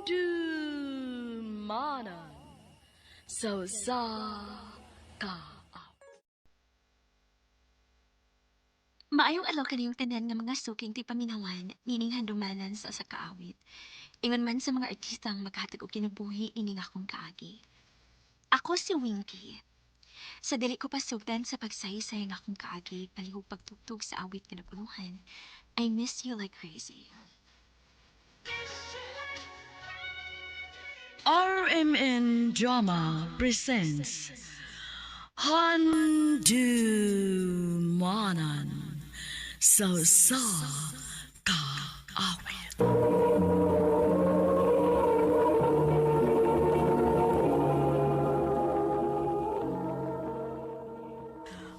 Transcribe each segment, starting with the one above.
Handumanan sa usa ka Maayong adlaw kaniyong tanan nga mga suking ti paminawan nining handumanan sa usa ka awit. Ingon man sa mga artista ang maghatag og kinabuhi ining akong kaagi. Ako si Winky. Sa dili ko pasugdan sa pagsaysay ang akong kaagi palihog pagtugtog sa awit nga napunuhan, I miss you like crazy. RMN Drama presents Handumanan sa usa ka awit.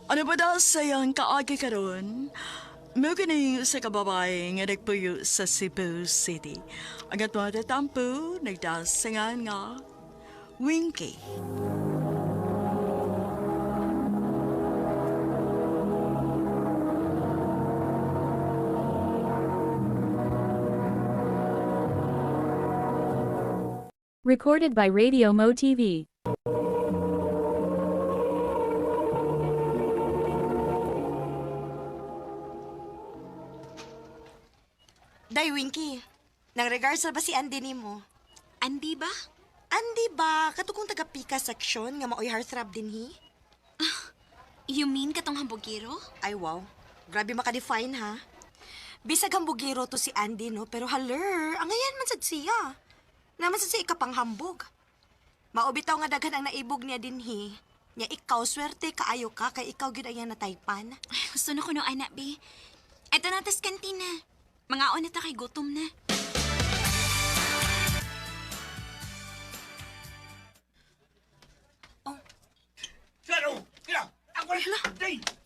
Ano ba daw sayang kaagi karon? Mao kini sa kababae nga nagpuyo sa Cebu City. Ang atong tatampo nagdasingan nga Winky. Recorded by Radio Mo TV. Day, Winky. Nang regards ba si Andy nimo? Andi ba? Andy ba? Katukong taga-pika section nga maoy heartthrob din hi? You mean katong hambugiro? Ay, wow. Grabe maka-define, ha? Bisag hambugiro to si Andy, no? Pero haler, angayan man sad siya. Naman sad siya ikapanghambog. Maubitaw nga daghan ang naibog niya din hi. Nya ikaw, swerte kaayo ka, kay ikaw gyud ang iyang nataypan. Ay, gusto na ko no, anak, be. Eto na tas kantina. Mga na ta kay gutom na. Hala,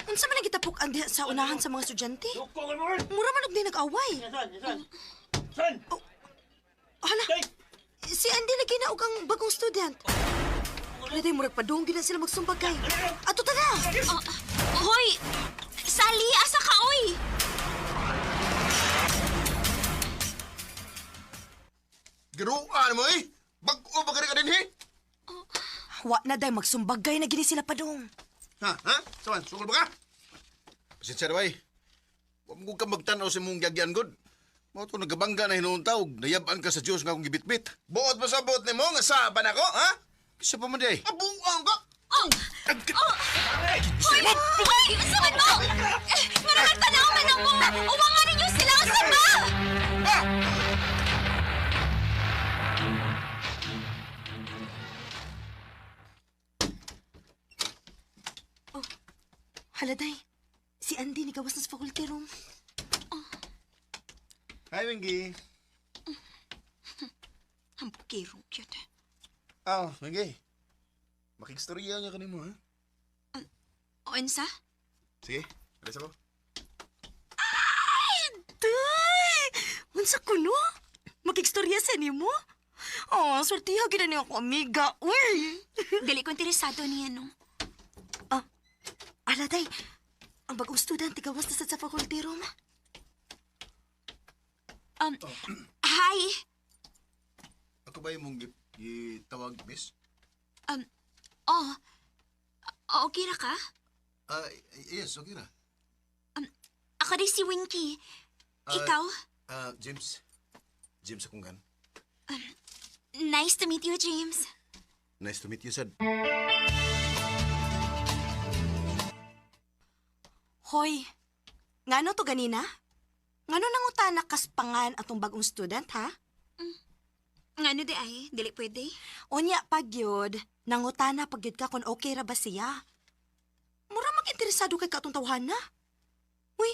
unsa man ang gitapok ang diha sa unahan sa mga estudyante? Mura man og di nag-away. Oh, hala, si Andy lagi na og ang bagong student. Wala day, murag padung gid na sila magsumbagay. Ato ta na! Oh, hoy! Sally, asa ka, oy? Giruan mo eh! Bag-o ba ka din eh? Wa na day, magsumbagay na gini sila padung. Ha? Ha? Sawan, sukol ba ka? Pasensya na bay. Huwag mo ka magtanaw sa mong gagyan god. Mao to nagabangga na hinuon tawag. Nayab-an ka sa Diyos nga akong gibitbit. Buot mo sa buot nimo nga saba nako, ha? Kisa pa man day. Abuang ka. Oh! Oh! Hoy! Hoy! Unsa man mo? Eh, Murag tanaw man ako! Uwa nga ninyo sila! Unsa ba? Hala day, si Andy ni gawas na sa faculty room. Hi, Wingy. Hambugiro, cute. Ah, Wingy. Makikstorya niya kanimo, ha? Unsa? Sige, alis ako. Day! Unsa kuno? Makikstorya sa nimo? Oh, swertiha gid ni ako amiga. Uy! Dili ko interesado niya, no? Ala day, ang bagong student gawas na sad sa faculty room. Hi! Ako ba yung mong gitawag, miss? Oh, okay ra ka? Ah, yes, okay na. Ako rin si Winky. Ikaw? Ah, James. James akong gan. Nice to meet you, James. Nice to meet you, sad. Hoy, ngano to ganina? Ngano nangutana kaspangan atong bagong student, ha? Ngano di ay? Dili pwede? Unya pagyud, nangutana pagyud ka kung okay ra ba siya. Mura mag-interesado kay katong tawhana. Uy,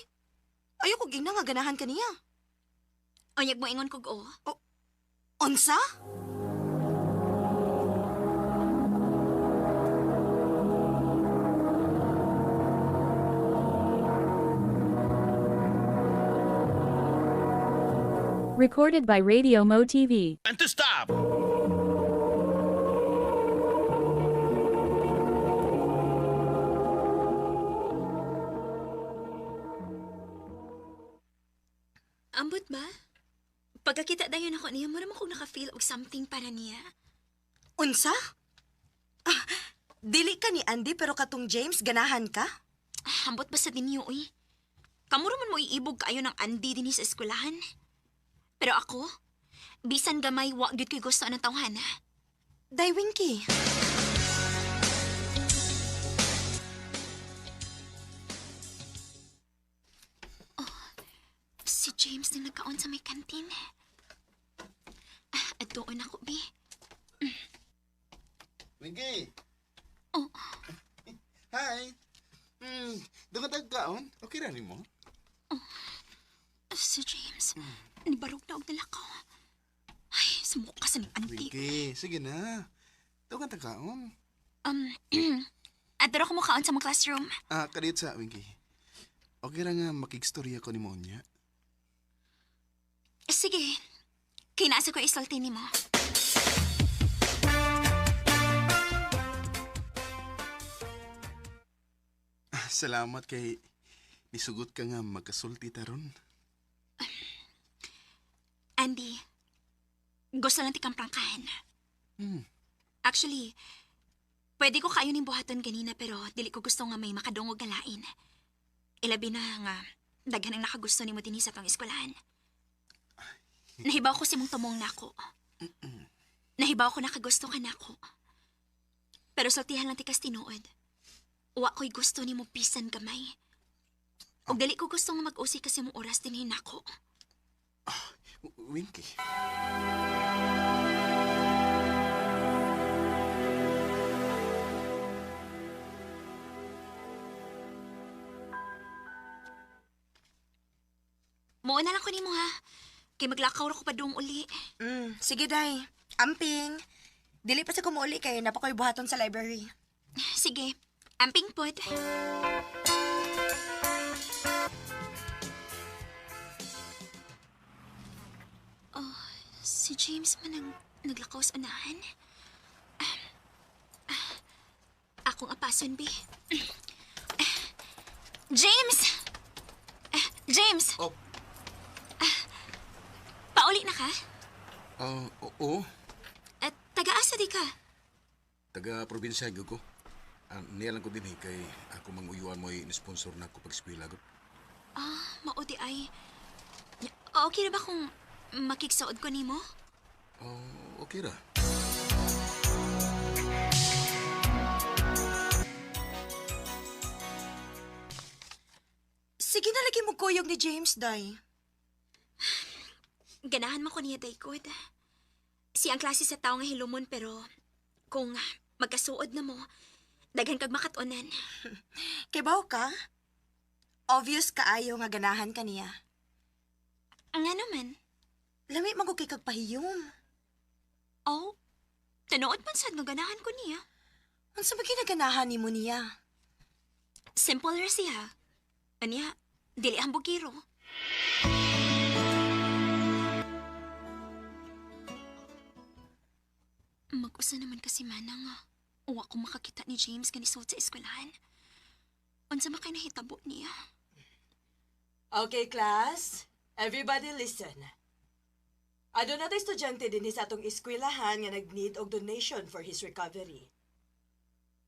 ayoko gina nga ganahan kaniya. Onyag mo ingon kog o. Unsa? Recorded by Radio Mo TV. And to stop. Ambot ba? Pagkakita dayon ako niya, mura man kong naka-feel og something para niya. Unsa? Ah, dili ka ni Andy pero katong James, ganahan ka? Ah, ambot ba sa dinyo, uy? Kamuro man mo iibog kaayo ng Andy dinhi sa eskwelahan. Pero ako, bisan gamay, wa gyud ko'y gusto anang tawhana. Day, Winky. Si James na nagkaon sa may kantin. Ah, at doon ako, Bi. Winky! Oh. Hi! Doon ka tagkaon? Okay ra nimo? Si James, nibarog na og nalakaw. Ay, sumuka sa ning auntie. Winky, sige na. Doon ka tagkaon. Adto ko mo kaon sa mga classroom. Ah, kadiyot sa, Winky. Okay ra nga makigstorya ko ni mo niya. Sige, kay naasa ko isulti nimo. Ah, salamat kay nisugot ka nga magkasulti taron. Andy, gusto lang tikang prangkahan. Actually, pwede ko kayo ning buhaton ganina pero dili ko gusto nga may makadungog nga lain. Ilabi na nga daghan ang nakagusto nimo dinhi sa tong eskwelahan. Nahibaw ko si mong tumong nako. Nahibaw ko nakagusto ka nako. Pero sultihan lang tikas tinuod. Wa ko'y gusto nimo bisan gamay. Ug dili ko gusto nga mag-usi kasi mong oras dinhi nako. Winky. Muo na lang ko nimo ha. Kay maglakaw ra ko padung uli. Sige, Day. Amping. Dili pa sa kumuuli kay napakoy buhaton sa library. Sige, amping pod. Oh, si James man ang naglakaw sa unahan. Ah, ah, akong apason, bi. Ah, James! Ah, James! Oh. Pauli na ka? Ah, oo. At taga-asa di ka? Taga probinsya gyud ko. Ah, niya lang ko din eh, kay ako manguyuan mo sponsor na ako pag-eskwela ko. Ah, mao di ay. Okay na ba kung makiksuod ko nimo? Oh, okay ra. Sige na lagi mo kuyog ni James, Day. Ganahan man ko niya daygod. Siya ang klase sa tao nga hilumon pero kung magkasuod na mo, daghan kag makatunan. Kibaw ka? Obvious kaayo nga ganahan ka niya. Nga naman. Lami man ko kay kag pahiyom. Oh, tinuod man sad nga ganahan ko niya. Unsa ba kinaganahan nimo niya? Simple ra siya. Anya, dili ang bugiro. Mag-usa naman kasi manang nga. Uwa ko makakita ni James ganisuot sa eskwelahan. Unsa man kay nahitabo niya? Okay, class. Everybody listen. Aduna tay estudyante dinhi sa atong eskwelahan nga nag-need og donation for his recovery.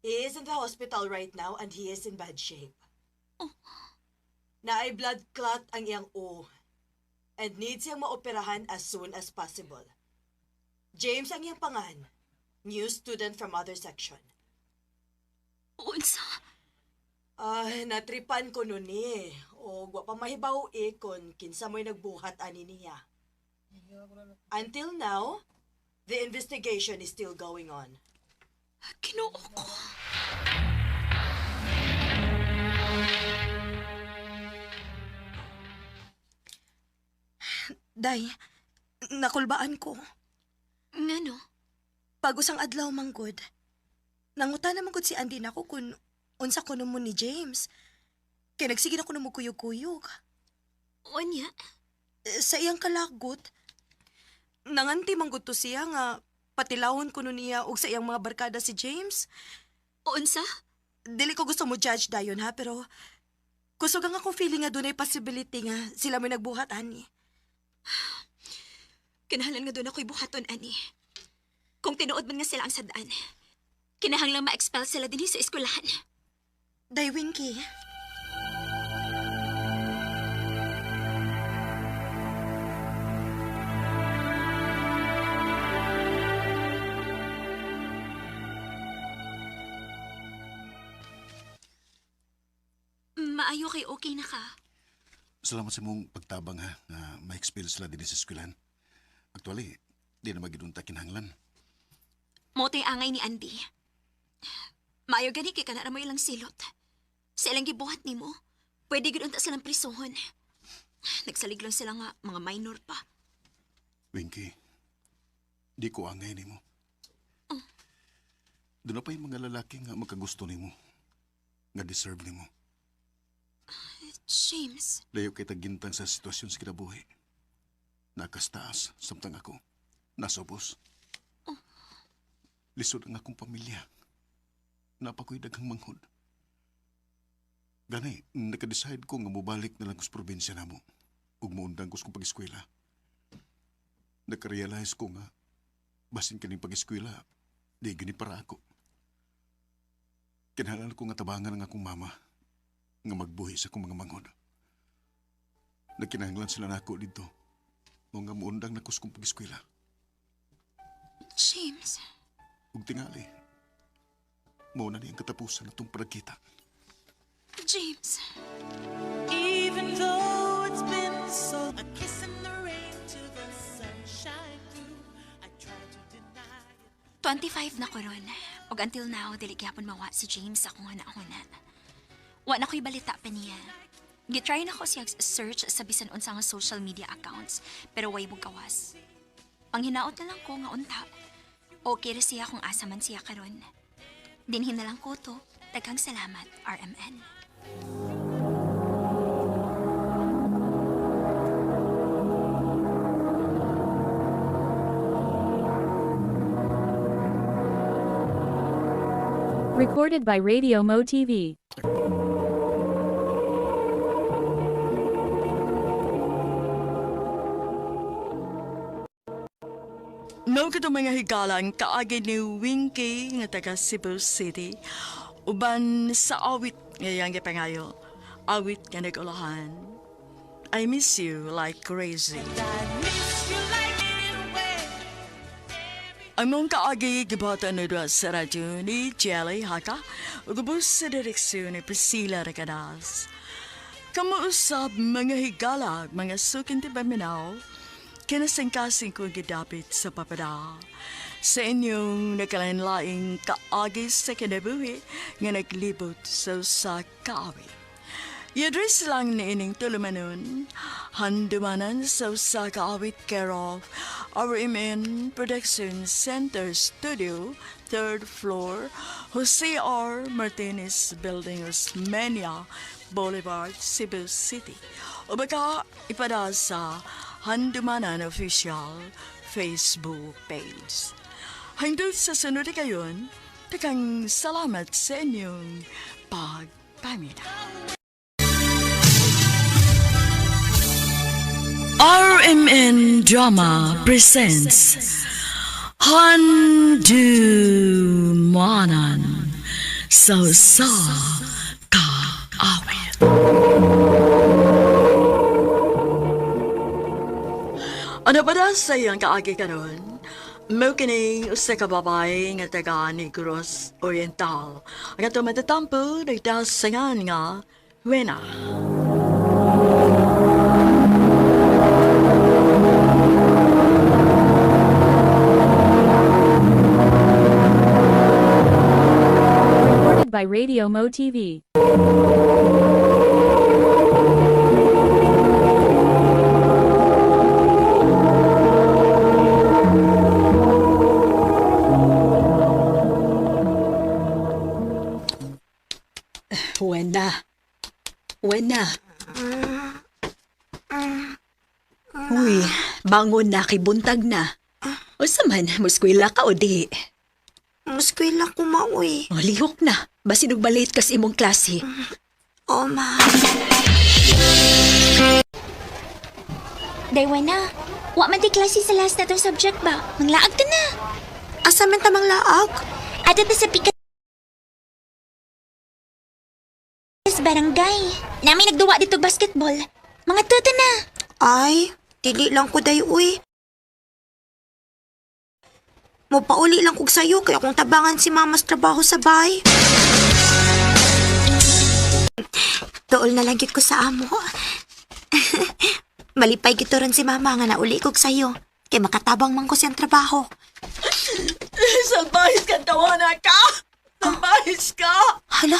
He is in the hospital right now and he is in bad shape. Oh. Naay blood clot ang iyang O and needs siyang maoperahan as soon as possible. James ang iyang pangan, new student from other section. Unsa? Ah, natripan ko nun eh. O wa pa mahibaw eh kung kinsa mo'y nagbuhat ani niya. Until now, the investigation is still going on. Ginoo ko. Day, nakulbaan ko. Ngano? Pag usang adlaw manggod. Nanguta naman gud si Andy nako kung unsa kuno mo ni James. Kay nagsige na kuno mo kuyog-kuyog. Unya? Eh, sa iyang kalagot, nanganti man gud to siya nga patilawon kuno niya og sa iyang mga barkada si James. Unsa? Dili ko gusto mo judge dayon ha, pero kusog ang akong feeling nga dunay possibility nga sila may nagbuhat ani. Kinahanglan nga doon ako'y buhaton, ani. Kung tinuod man nga sila ang sadaan, kinahanglan ma-expel sila dinhi sa eskwelahan. Day, Winky. Maayo kay okay na ka. Salamat sa mong pagtabang ha, na ma-expel sila din sa eskwelahan. Actually, di na magidunta kinahanglan. Mo to'y angay ni Andy. Maayo gani kay kanara mo ilang silot. Sa ilang gibuhat nimo, pwede gud unta silang prisuhon. Nagsalig lang sila nga mga minor pa. Winky, di ko angay nimo. Doon na pa yung mga lalaki nga makagusto nimo, nga deserve nimo. James, Layo kay tagintang sa sitwasyon sa kinabuhi. Nakastaas, samtang ako. Nasubos. Lisod ang akong pamilya. Napakoy daghang manghod. Gani, nakadecide ko nga mobalik na lang ko sa probinsya namo. Ug muundang ko sa kong pag-eskwela. Nakarealize ko nga, basin kaning pag-eskwela, di gani para ako. Kinahanglan ko nga tabangan ang akong mama, nga magbuhi sa akong mga manghod. Nagkinahanglan sila nako dito. Mao nga muundang na ko sa kong pag-eskwela. James, Ug tingali, mao na ni ang katapusan natong panagkita. James. Even though it's been so a kiss in the rain to the sunshine through, I try to deny it. 25 na ko ron. Ug until now, dili gyapon mawa si James sa akong huna-huna. Wa na ko'y balita pa niya. Gitry na ko siya search sa bisan unsa nga social media accounts, pero way gawas. Ang hinaot na lang ko nga unta. Okay ra siya kung asa man siya karon. Dinhin na lang ko to. Daghang salamat, RMN. Recorded by Radio Mo TV. Mao kato mga higalang kaagi ni Winky nga taga Cebu City. Uban sa awit nga iyang gipangayo. Awit nga nag-ulahan. I miss you like crazy. I miss you like anyway. Ang mong kaagi gibata na doon sa radyo ni Jelly Haka ug ubos sa direksyon ni Priscilla Recadas. Kamuusab mga higala, mga sukin ti paminaw, kinasingkasing ko gidapit sa papada. Sa inyong nakalanlaing kaagi sa kinabuhi nga naglibot sa usa ka kaawit. I-address lang ni ining tulumanon, handumanan sa usa ka awit care of RMN Production Center Studio, third floor, Jose R. Martinez Building, Osmeña Boulevard, Cebu City. O baka ipada sa Handumanan Official Facebook page. Hanggang sa sunod kayon, takang salamat sa inyong pagpamina. RMN Drama presents Handumanan sa sa kaawit. Ano pa na sa iyang kaagi karon? Mao kining usa ka babae nga taga Negros Oriental. Ang ato matatampo nagdasangan nga Wena. Recorded by Radio Mo TV. Wena. Wena. Uy, bangon na kay buntag na. Unsa man, muskwela ka o di? Muskwela ko maoy. O, lihok na. Basin og balit kas imong klase. Oh, ma. Daywana, Wa man ti klase sa last na tong subject ba? Manglaag ta na. Asa man tamang laag? Ato ta sa pikas barangay. Nami nagduwa dito basketball. Mga tuta na. Ay, dili lang ko day uy. Mopauli lang kog sayo kay akong tabangan si mama sa trabaho sa bahay. Tuol na lang gyud ko sa amo. Malipay gito ron si mama nga nauli kog sayo. Kay makatabang man ko siyang trabaho. Salbahis ka, tawana ka! Salbahis ka! Hala,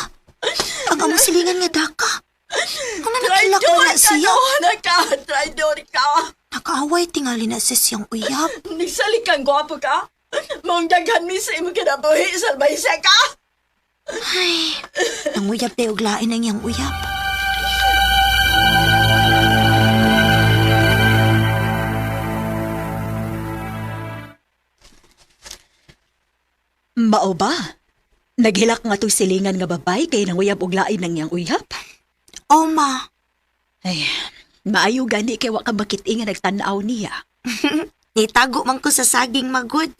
ang among silingan nga daka. Kung na nakilak mo Traidor na ka, siya. tawana ka! Traidor ka! Nakaaway tingali na sa siyang uyab. Nagsalig kang gwapo ka! Maong daghan mi sa imong kinabuhi, salbahis ka! Ay, nanguyab tayo uglain ang iyang uyab. Mao ba? Naghilak nga to'y silingan nga babay kay nanguyab og lain ng iyang uyab. Oh, ma. Ay, maayo gani kay wa ka makit-i nga nagtan-aw niya. Nitago man ko sa saging magud.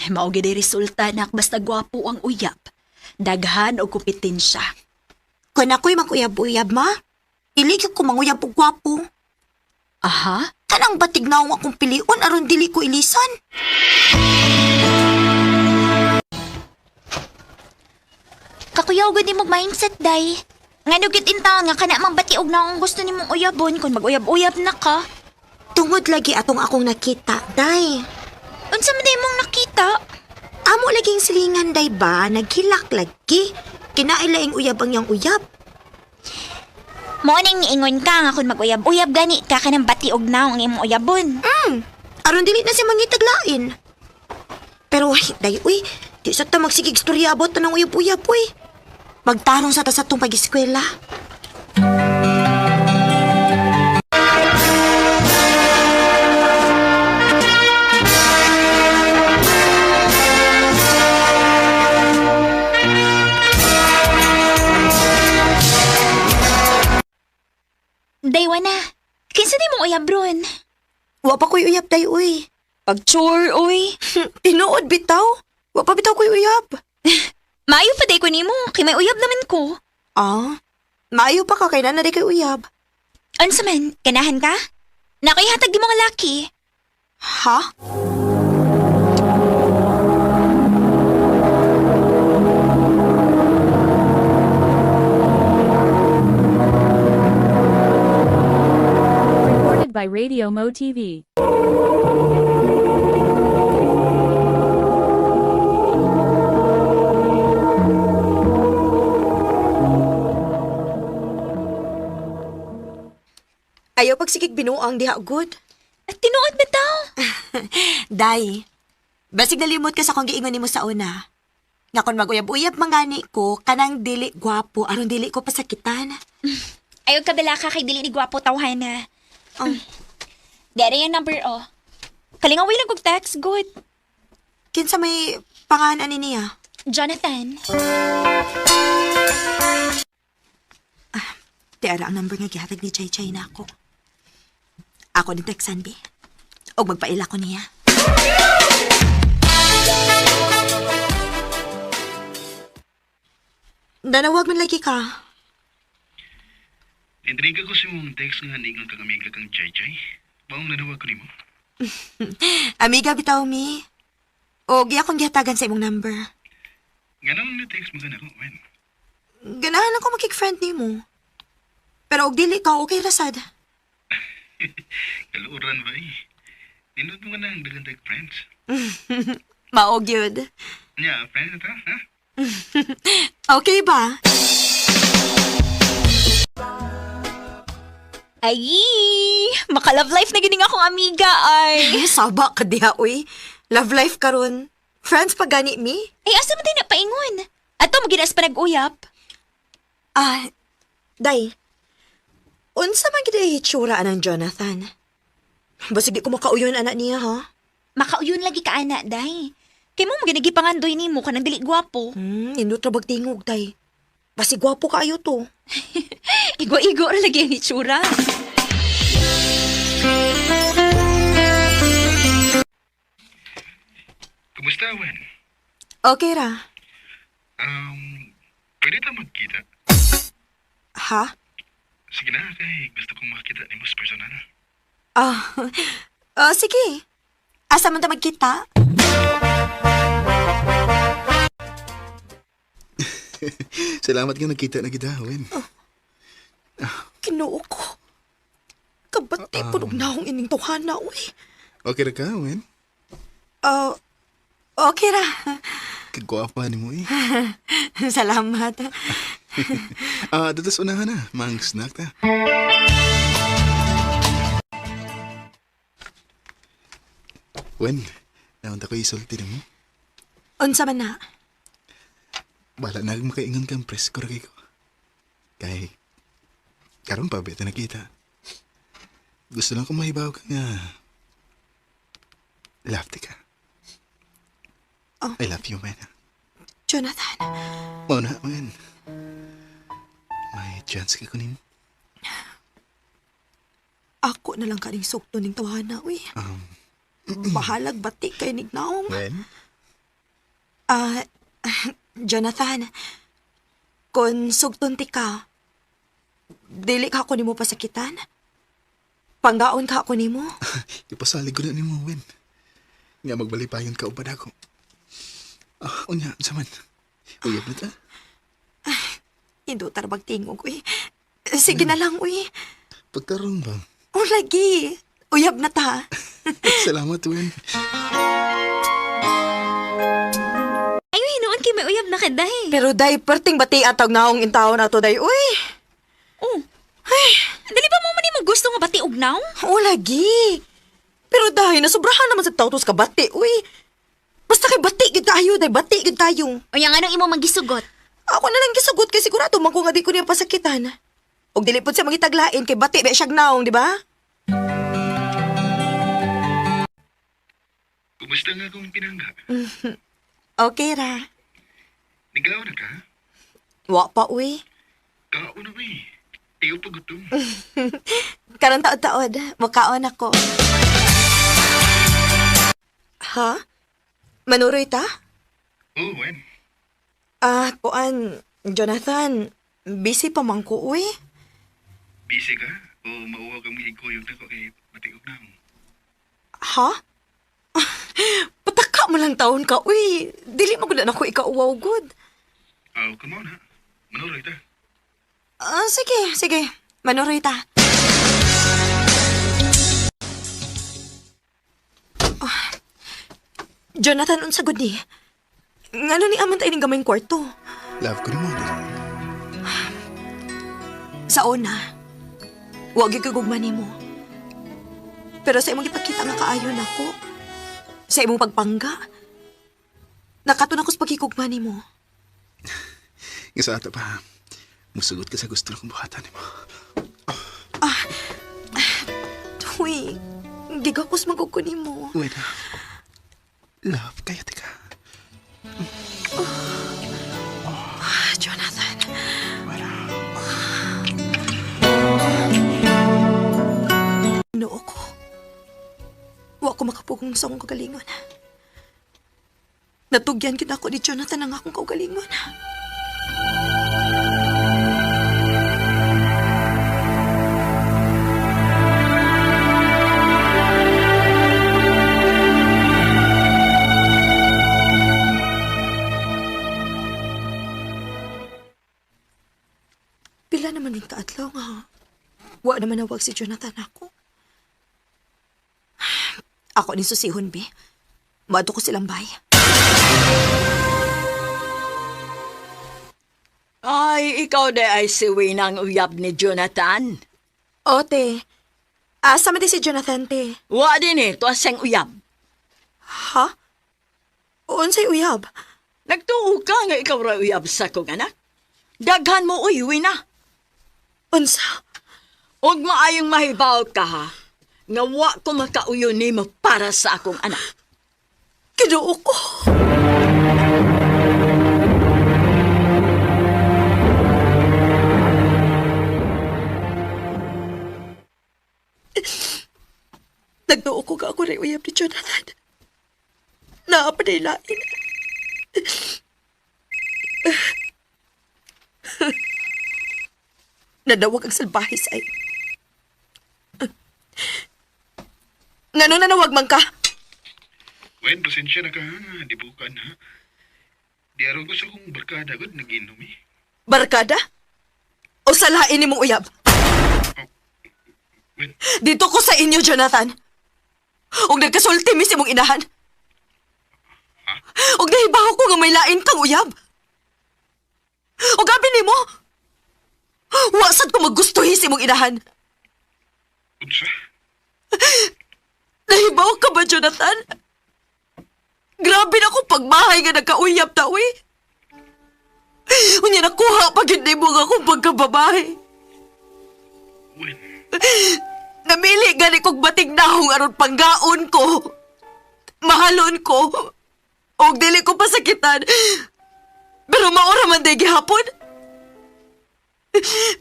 Mao gid ay resulta nak basta gwapo ang uyab. Daghan og kompetensya. Kung ako'y maguyab-uyab, ma, dili gyud ko manguyab og gwapo. Aha, Kanang batig na akong pilion aron dili ko ilisan. Kakuyaw gud nimo mindset day. Ngano gyud in taon nga kana mang bati og naong gusto nimong uyabon kun maguyab-uyab na ka. Tungod lagi atong akong nakita, day. Unsa man day mong nakita? Amo laging silingan, day ba? Naghilak lagi. Kinailaing uyab ang iyang uyab. Mo ning niingon ka nga kun maguyab-uyab gani ka kanang bati og naong ang imong uyabon. Aron dili na siya mangitaglain. Pero ay, day, uy, di sa ta magsigig istorya about tanang uyab-uyab, uy. Magtarong sa ta sa tong pag-eskwela. Daywa na. Kinsa di mong uyab ron? Wa pa ko'y uyab, day, uy. Pag-chore, uy. Tinuod bitaw. Wa pa bitaw ko'y uyab. Maayo pa day ko nimo, kay may uyab naman ko. Ah, maayo pa ka kay na kay uyab. Unsa man, ganahan ka? Nakoy hatag di mga laki. Ha? Recorded by Radio Mo TV. Ayaw pagsigig binuang diha good. At tinuod bitaw. Day, basig nalimot ka sa akong giingon nimo sa una. Nga kon maguyab-uyab mangani ko, kanang dili gwapo aron dili ko pasakitan. Ayaw kabala ka kay dili ni gwapo tawhana. Oh. Dere yung number oh. Kalingaway lang kog text, good. Kinsa may pangalan ani niya? Jonathan. Di ara ang number nga gihatag ni Chay Chay na ako. Ako ni textan bi. Og magpaila ko niya. Nanawag man lagi ka. Intriga ko sa imong text nga ningon kang amiga kang Chay Chay. Maong nanawag ko nimo. Amiga bitaw mi. O giya akong gihatagan sa imong number. Nga nang ni-text mo ka na ko, when? Ganahan ako makik-friend nimo. Pero og dili ka okay ra sad. Kaluoran ba eh? Nindot mo ka na ang daghan friends. Maog yun. Nya, friends na ta, ha? Okay ba? Ay, maka-love life na gining akong amiga ay. Eh, saba ka diha, uy. Love life karon. Friends pa gani mi? Ay, asa man din na paingon? Ato mo ginas pa nag-uyap. Ah, day. Unsa man gid ay hitsura anang Jonathan? Basig di ko makauyon anak niya, ha? Makauyon lagi ka ana, day. Kay mo mo pangandoy nimo kanang dili gwapo. Nindot ra bag tingog, day. Basig gwapo kaayo to. Igo-igo ra lagi ang itsura. Kumusta, Wen? Okay ra. Pwede ta magkita? Ha? Sige na, kay gusto kong makita ni mas personal. Ah, oh, sige. Asa man ta magkita? Salamat nga nagkita na kita, Wen. Kinoo ko. Kabati um, punog na akong ining tuhana, uy. Okay ra ka, Wen? Oh, okay ra. Kagwapa ni mo eh. Salamat. Ah, dadas unahan na. Mang snack ta. Wen, naunta ko isulti na mo. Unsa man na? Wala na akong makaingon kang presko ra kay ko. Kay, karon pa beta nakita. Gusto lang ko mahibaw ka nga. Love ti ka. Oh. I love you, man. Jonathan, Mao na, man. May chance ka kunin. ako na lang kaning sugto ning tawhana, uy. Bahalag bati kay nignaong. Wen? Ah, Jonathan, kung sugton ti ka, dili ka ako nimo pasakitan? Panggaon ka ako nimo? Ipasalig ko na nimo, Wen. Nga magbalipayon ka ubad ako. Ah, unya, unsa man. Uyab na ta. Indo tarbag tingog, uy. Sige na lang, uy. Pagkaroon ba? O lagi, uyab na ta. Salamat, Wen. Ay, hinuon kay may uyab na ka, day. Pero day, perting bati atag naong intawon ato day, uy. Oh. Ay, dali ba mo man imong gusto nga bati og naw? O lagi. Pero dahil nasubrahan naman sa tawtos ka bati, uy. Basta kay bati gid tayo, day bati gid tayo. Unya nganong imo manggisugot? Ako na lang gisugot kay sigurado man ko nga di ko niya pasakitan. Og dili pud siya mangitaglain kay bati ba siyag naong, di ba? Kumusta nga akong pinangga? Okay ra. Nigaw na ka? Wa pa uy. Kaon na ba eh. Ayaw pagutom. Karon taod-taod, mukaon ako. Ha? Manuroy ta? Oh, Wen. Ah, kuan, Jonathan, busy pa man ko uy. Busy ka? O mauwaw kang mahigkuyog na ko kay matiog na ako. Ha? Pataka mo lang taon ka, uy. Dili mo gud na ako ikauwaw gud. Oh, come on ha. Manuroy ta. Ah, sige, sige. Manuroy ta. Ah, Jonathan, unsa gud ni? Ngano ni aman tayo ning gamayng kwarto? Love ko nimo, dili. Sa una, wa gyud ko gugma nimo. Pero sa imong gipakita nga kaayon nako, sa imong pagpangga, nakaton ako sa pagkikugma nimo. Nga sa ato pa, musugot ka sa gusto na kong buhatan nimo. Uy, gigakos man ko nimo. Wen, love kayo tika. Ah, Jonathan. Wala. Noo ko. Wa ko makapugong sa akong kagalingon. Natugyan gid ako ni Jonathan ang akong kaugalingon. Pila naman yung kaadlaw nga. Wa naman nawag si Jonathan ako. Ako ni susihon, be. Maadto ko silang bay. Ay, ikaw de ay si Winang uyab ni Jonathan. Ote, asa man di si Jonathan, te? Wa din eh, tuwa siyang uyab. Ha? Unsay uyab? Nagtuo ka nga ikaw ra uyab sa kong anak. Daghan mo uy, Wina. Unsa? Og maayong mahibaw ka ha. Nga wa ko makauyon nimo para sa akong anak. Kinuo ko. Nagtuo ko ka ako rin uyab ni Jonathan. Naa pa na lain. Nadawag ang salbahe sa ay. Ngano nanawag man ka? Wen, pasensya na ka ha. Di bukan ha. Di araw ko sa kong barkada gud naginom eh. Barkada? O salain ni mong uyab? Wen, Dito ko sa inyo, Jonathan. Ug nagkasulti mi sa imong inahan. Ug nahibaw ko nga may lain kang uyab. Ug gabi nimo, wa sad ko magustuhi sa imong inahan. unsa? Nahibaw ka ba, Jonathan? Grabe na akong pagmahay nga nagkauyab ta, uy. Unya nakuha pa gyud nimo nga akong pagkababae. Wen, Namili gani kog batig nahong aron panggaon ko. Mahalon ko. Og dili ko pasakitan. Pero maura man day gihapon.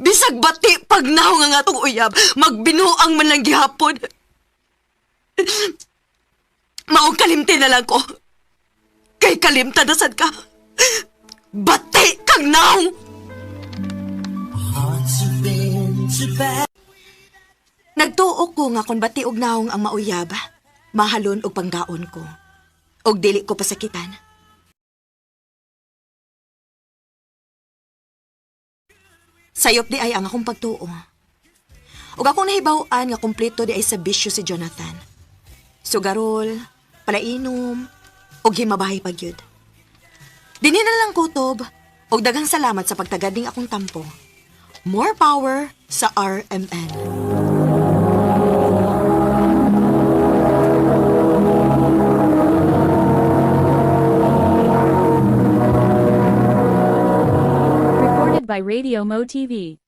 Bisag bati pag nahong ang atong uyab, magbinuang man lang gihapon. Maong kalimti na lang ko. Kay kalimta na sad ka. Bati kang nahong! Nagtuo ko nga kung bati og naong ang mauyab, mahalon og panggaon ko. Og dili ko pasakitan. Sayop di ay ang akong pagtuo. Ug akong nahibaw-an nga kumpleto di ay sa bisyo si Jonathan. Sugarol, palainom, ug himabahay pa gyud. Dinhi na lang kutob, ug daghang salamat sa pagtagad ning akong tampo. More power sa RMN. Recorded by Radio Mo TV.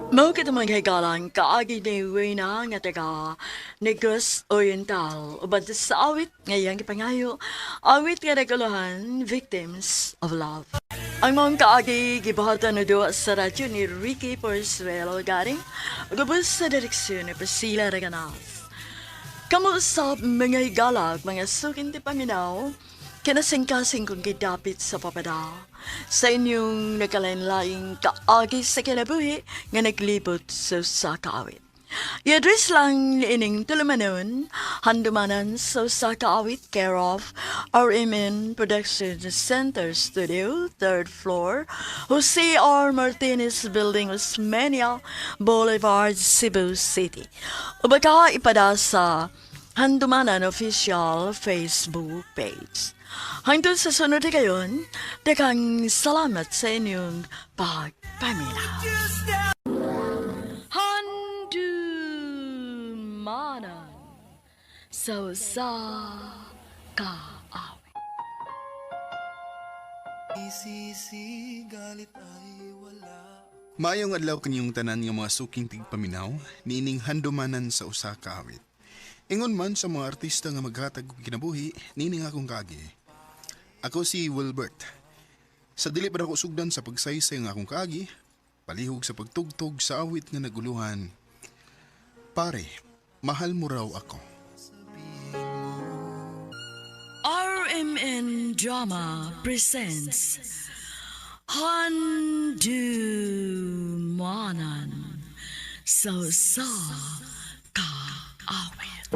Mao kita mga higalang kaagi ni Wena nga taga Negros Oriental uban sa awit ngayang gipangayo awit nga naguluhan Victims of Love. Ang mga kaagi gibuhatan na duwa sa radyo ni Ricky Porsuelo garing gubos sa direksyon ni Priscilla Reganas. Kamu sa mga higalag, mga sukin ti paminaw, kinasingkasing kong gidapit sa papada. Sa inyong nakalain-laing kaagi sa kinabuhi nga naglibot sa usa ka awit. I-address lang ining tulumanon, handumanan sa usa ka awit, care of RMN Production Center Studio, 3rd floor, Jose R. Martinez Building, Osmeña Boulevard, Cebu City. O baka ipada sa Handumanan Official Facebook page. Hangtod sa sunod na kayon, daghang salamat sa inyong pagpamina. Handumanan sa usa ka awit. Maayong adlaw kanyong tanan nga mga suking tigpaminaw, niining handumanan sa usa ka awit. Ingon man sa mga artista nga maghatag og kinabuhi, niining akong kaagi. Ako si Wilbert. Sa dili pa nako sugdan sa pagsaysay nga akong kaagi, palihog sa pagtugtog sa awit nga naguluhan. Pare, mahal mo raw ako. RMN Drama presents Handumanan sa usa ka awit.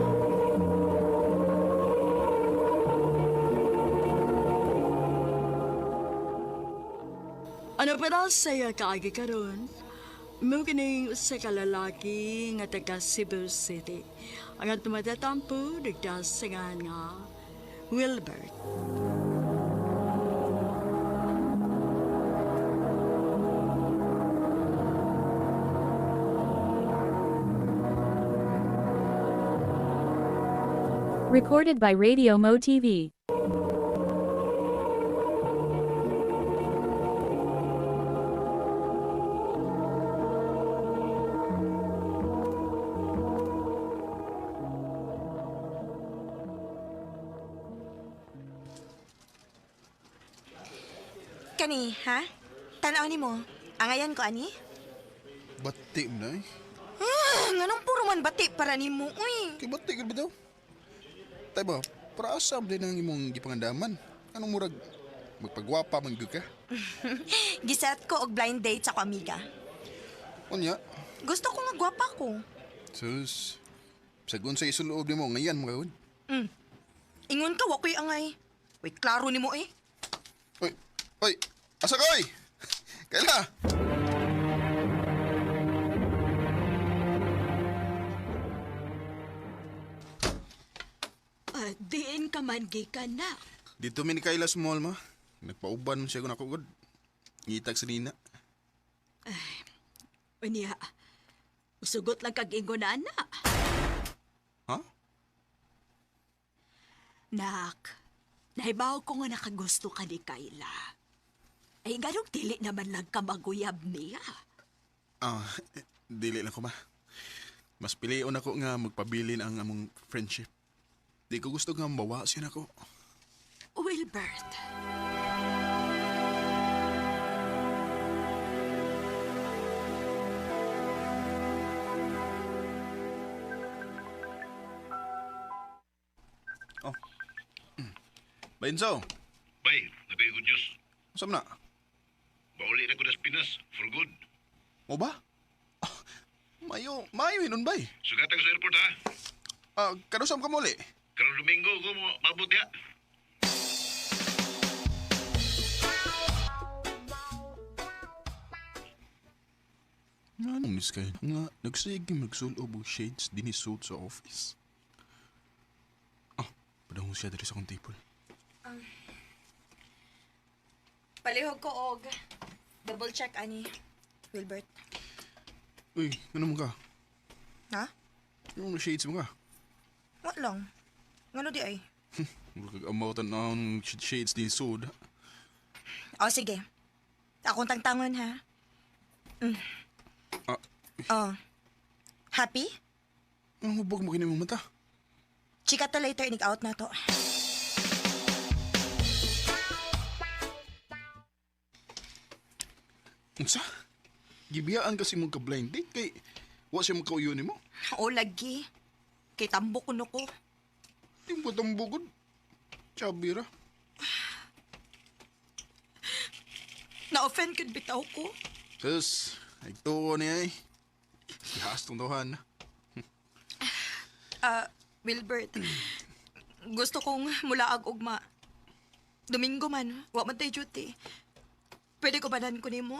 Ano pa daw saya kaagi karon? Mao kining usa ka lalaki nga taga Cebu City. Ang atong matatampo nagdasingan nga Wilbert. Recorded by Radio Mo TV. Kani, ha? Tanaw ni mo. Angayan ko ani? Bati mo na eh. Ah, nganong puro Puro man bati para nimo, uy. Kay bati gud bitaw. Tay ba, para asa din ang imong gipangandaman? Anong murag magpagwapa man gyud ka? Giset ko og blind date sa ko amiga. Unya, Gusto ko nga gwapa ko. sus. Sagun sa isuloob nimo ngayan mga gud. Ingon ka, wakoy angay. Uy, klaro nimo eh. Oy, oy, asa ka oy? Kaila. Diin ka man gikan na. Dito mi ni Kayla sa mall ma. Nagpauban man siya ko gud. Ngitag sa nina. Unya, usugot lang kag ingon na, anak. Ha? Nak, nahibaw ko nga nakagusto ka ni Kayla. Ay, ganong dili naman lang ka maguyab niya. Ah, dili lang ko ma. Mas pilion ako nga magpabilin ang among friendship. Di ko gusto nga mawa siya nako. Wilbert, Oh. Bainso, Bay, nakoy good news. saan na? Bauli na ko das Pinas for good. Mo ba? Ah, mayo, mayo inon bay. Sugatan ko sa airport ha. Ah, kanusam ka muli? Karong Domingo ko mo mabot ya. Nga nung miss kayo, nga nagsige magsulob og shades dinhi suit sa office. Ah, padahon siya diri sa akong table. Palihog ko og double check ani, Wilbert. Uy, ano mo ka? Ha? Yung shades mo ka? Wa lang. Ngano di ay? Mura kag amaw tan-awon shades din suod. O sige. Akong tangtangon ha. Ah, Oh. Happy? ang hubog mo kini mong mata. Chika ta later inig out na to. Unsa? Gibiyaan kasi mong ka-blind date kay wa siya magkauyo nimo. O lagi. Kay tambok kuno ko. Di mo tambugod. Chabi ra. Na-offend kid bitaw ko. Sus, ay tuo niya eh. Gihas tong tawhan. Ah, Wilbert. Gusto kong mulaag ugma. Domingo man, wa man tay duty. Pwede ko banan ko nimo?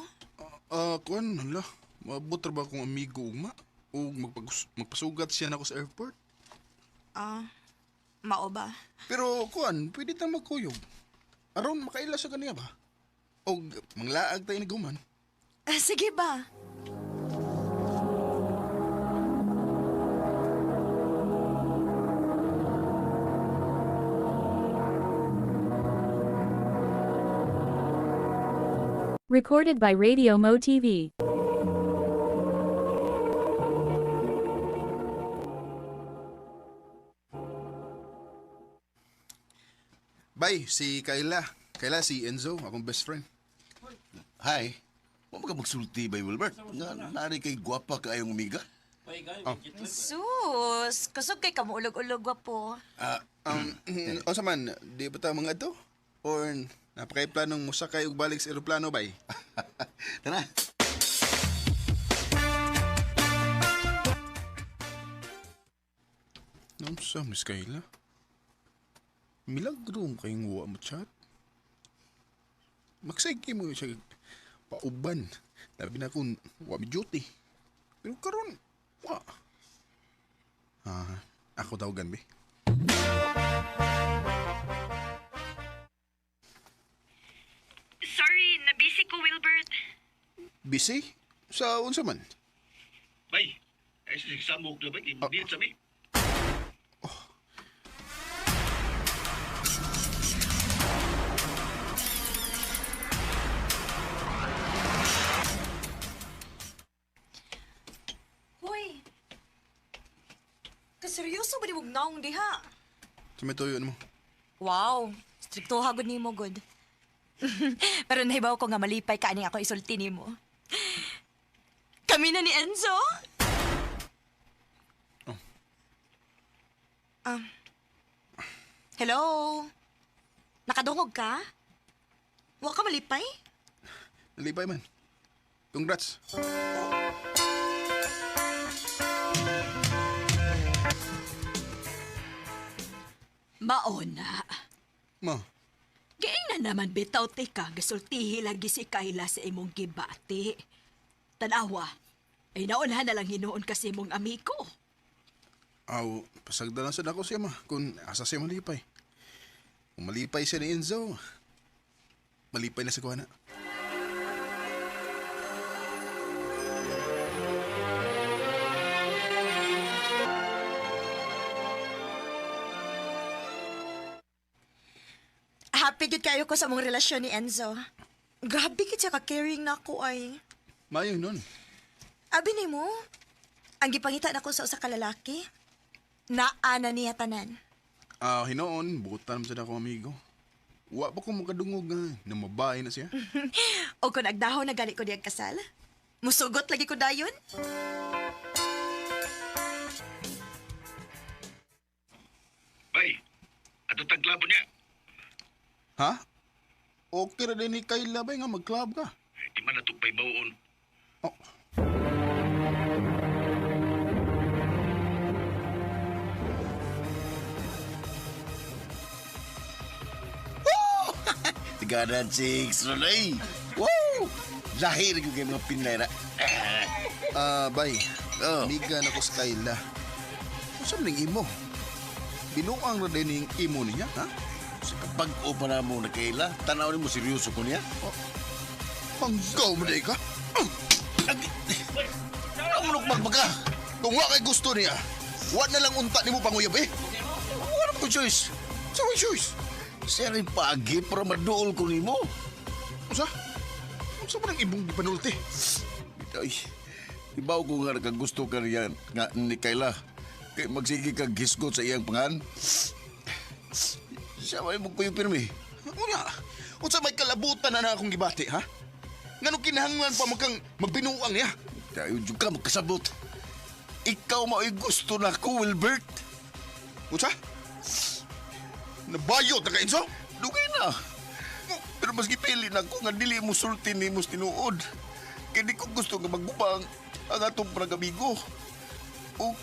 Ah, kuan, hala. Maabot ra ba akong amigo ugma? O magpasugat siya nako sa airport? Ah, mao ba? Pero kuan, pwede ta magkuyog. Aron makaila sa kaniya ba? O manglaag tayo ni guman. Ah, sige ba? Recorded by Radio Mo TV. Bye, si Kayla. Kayla, si Enzo, akong best friend. Hi. Wa man ka magsulti bay Wilbert. Nga nari kay gwapa kaayong amiga. Sus, kusog kay kamuulog-ulog wa po. Ah, Unsa man, di ba ta mga to? Or napakay planong musakay ug balik sa eroplano bay? tara. Unsa, Miss Kayla? Milagro mo kayong wa mo chat. Magsige mo siya pauban. Labi na kung wa mi duty. Pero karon wa. Ah, ako tawagan be. Sorry, nabisi ko, Wilbert. Busy? Sa unsa man? Bay, ay sa samok na bay, kay sa mi. Hoy. Kaseryoso ba di mong naong diha? Sa may tuyo mo. Wow, strikto hagod nimo good. Pero nahibaw ko nga malipay ka aning ako isulti nimo. Kami na ni Enzo? Hello? Nakadungog ka? Wa ka malipay? Nalipay man. Congrats. Maona. Ma, Giingnan naman bitaw tika, gasultihi lagi si Kayla sa imong gibati. Tanawa, ay naunhan na lang hinuon kasi imong amigo. aw, pasagda lang sad ako siya ma, kung asa siya malipay. Kung malipay siya ni Enzo, malipay na sa kuha na. Happy gid kayo ko sa mong relasyon ni Enzo. Grabe gid siya ka-caring na ako ay. Mayo nun. Abi nimo, ang gipangita nako sa usa ka lalaki, naa na niya tanan. Ah, hinoon, butan man sad ako amigo. Wa pa ko makadungog nga, namabae na siya. O kung agdahon na gali ko diyang kasal, musugot lagi ko dayon. Bay, ato tagklabo niya. Ha? Okay ra din ni Kayla ba nga mag-club ka? Ay, di man natupay bawon. Oh. Tiganan six, Ronay. Wow! Lahi rin ko kay mga Pinay na. Ah, bay. Oh. Amiga na ko sa Kayla. Unsa man ning imo? Binuang ra din ning imo niya, ha? Sa kapag-o pa na mo na kaila, tanaw ni mo seryoso ko niya. Panggaw mo day ka? Ang manok magbaga. Kung wa kay gusto niya, wa na lang unta nimo panguyab eh. Wala ko choice. Sa way choice. Siya rin paagi para maduol ko nimo. Unsa? Unsa man ang imong gipanulti? Ay, ibaw ko nga nakagusto ka niya nga ni Kayla. Kay magsige kag gisgot sa iyang pangan. Siya may mo kuyo pirmi. Unya, unsa may kalabutan na na akong gibati, ha? Ngano kinahanglan pa man kang magbinuang niya? Tayo jud ka magkasabot. Ikaw mao'y gusto na ko, Wilbert. Unsa? Nabayot na ka, Enzo? Dugay na. Pero mas gipili na ko nga dili mo sulti nimo sa tinuod. Kay di ko gusto nga magbubang ang atong panagamigo. O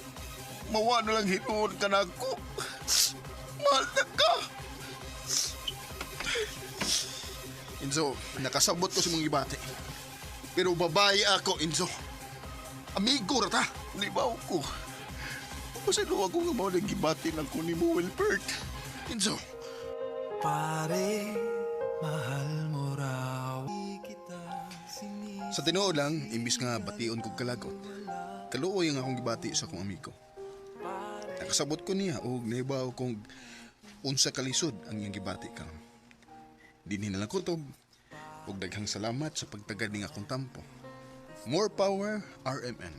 mawa na lang hinuon ka na ako. Mahal na ka. Enzo, nakasabot ko sa mong gibati. Pero babae ako, Enzo. Amigo ra ta. Libaw ko. Pasalo ako nga mao nang gibati lang ko nimo, Wilbert. Enzo, Pare, mahal mo raw kita. Sa tinuod lang, imbis nga bation kog kalagot, kaluoy ang akong gibati sa akong amigo. Nakasabot ko niya og nahibaw kong unsa kalisod ang iyang gibati karon. Dinhi na lang kutob ug daghang salamat sa pagtagad ning akong tampo. More power, RMN.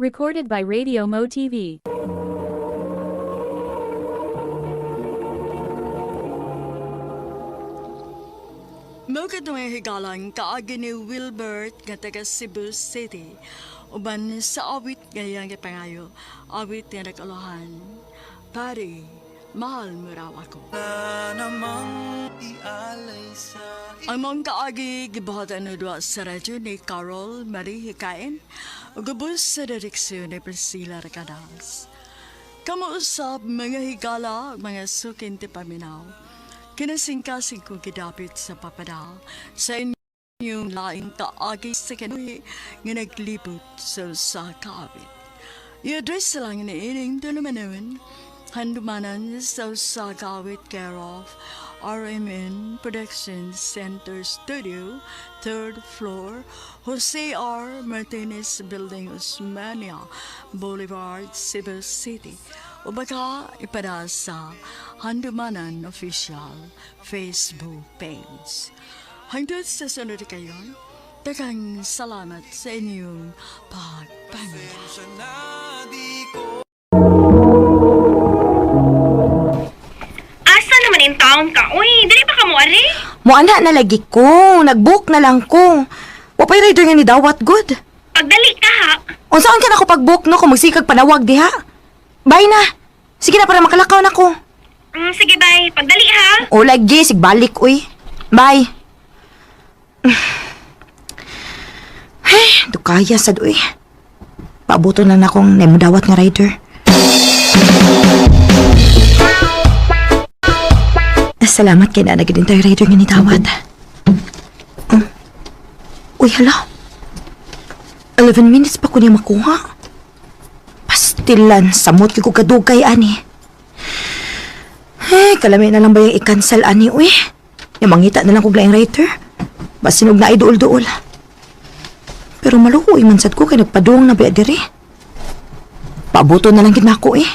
Recorded by Radio Mo TV. Mao kadtong higalang kaagi ni Wilbert nga taga Cebu City. Uban sa awit nga iyang gipangayo, awit nga nag-uluhan. Pare, mahal mo raw ako. Na namang ialay sa Ang mong kaagi gibuhatan na duwa sa radyo ni Carol Marie Hikain ug gubos sa direksyon ni Priscilla Recadas. Kamausap mga higala ug mga sukin ti paminaw. Kinasingkasing kong gidapit sa papadal sa inyong laing kaagi sa kanuhi nga naglibot sa usa ka awit. I-address lang ni ining tulumanon, handumanan sa usa ka awit care of RMN Production Center Studio, third floor, Jose R. Martinez Building, Osmania Boulevard, Cebu City. O baka ipada sa Handumanan Official Facebook page. Hangtod sa sunod kayon, daghang salamat sa inyong pagpamilya. Siya na di ko Asa naman Unsaon ka? Uy, dili pa ka mo ari? Muana na lagi ko. Nag-book na lang ko. Wa pa'y rider nga ni dawat good. Pagdali ka ha. Unsaon ka na ko pag-book no kung magsikag panawag diha? Bye na. Sige na para makalakaw na ko. Sige, bye. Pagdali ha. O lagi, sigbalik uy. Bye. Ay, dukaya sad uy. Paabuto na na akong naimudawat nga rider. Salamat kay na naging tayo rider nga nitawat. Uy, hala. 11 minutes pa ko niya makuha. Pastilan, samot ko kadugay, ani. Eh, kalami na lang ba yung i-cancel, ani, uy? Yung mangita na lang kog laing writer. Basinog na ay duol-duol. Pero maluhoy man sad ko kay nagpadung na ba diri. Paabuto na lang gid nako eh.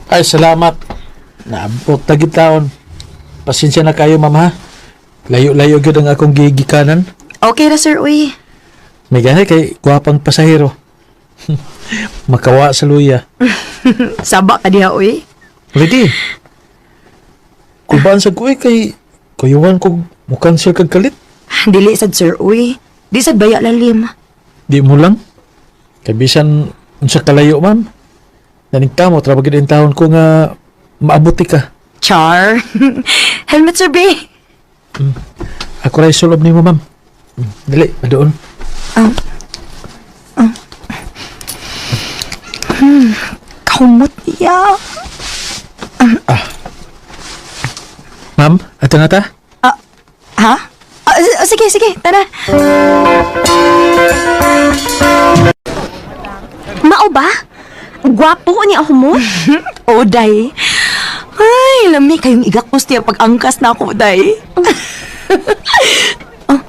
Ay, salamat. Naabot na gid taon. Pasensya na kayo, ma'am, ha? Layo-layo gyud ang akong gigikanan. Okay ra sir, uy. May gani kay gwapang pasahero. Makawa sa luya. Saba ka diha, uy. Ready? Kulbaan sa ko eh, kay kuyuan ko mukansel kag kalit. Dili sad sir, uy. Di sad baya lalim. Di mo lang. Kay bisan unsa kalayo, ma'am. Naningkamot ra ba gid ang taon ko nga maabuti ka. Char. Helmet sir, be. Ako ray sulob nimo, ma'am. Dali, madoon. Kahumot niya. Ma'am, ato na ta? Ha? Sige, sige. Tara. Mao ba? Gwapo ni ako mo? Oh, day. Ay, lami kayong igakos niya pag-angkas na ako, day. Oh.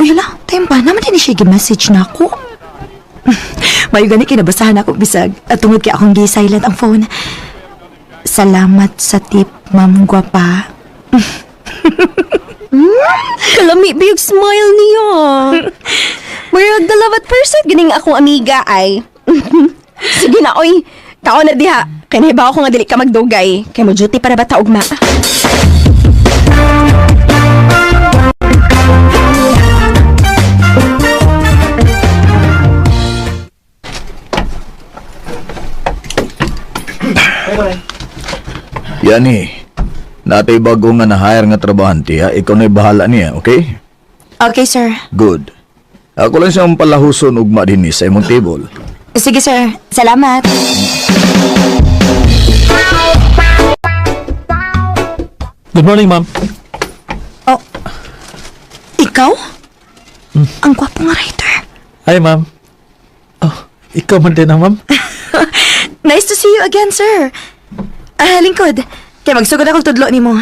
Uy, hala, time pa. Naman din siya message na ako. Mayo gani kinabasahan ako bisag. At tungod kay akong gi-silent ang phone. Salamat sa tip, ma'am gwapa. Kalami ba yung smile niya? Murag the love at first sight ganing akong amiga ay. Sige na, oy. Kao na diha. Kay nahibaw ko nga dili ka magdugay. Kay mo duty para ba ta ugma? Yani, natay bago nga na-hire nga trabahante ha, ikaw na'y bahala niya, okay? Okay, sir. Good. Ako lang siyang palahuson ugma din sa imong table. Sige, sir. Salamat. Good morning, ma'am. Oh, ikaw? Ang gwapo nga writer. Hi, ma'am. Oh, ikaw man din ang ma'am. Nice to see you again, sir. Ah, lingkod. Kaya magsugod akong tudlo ni mo.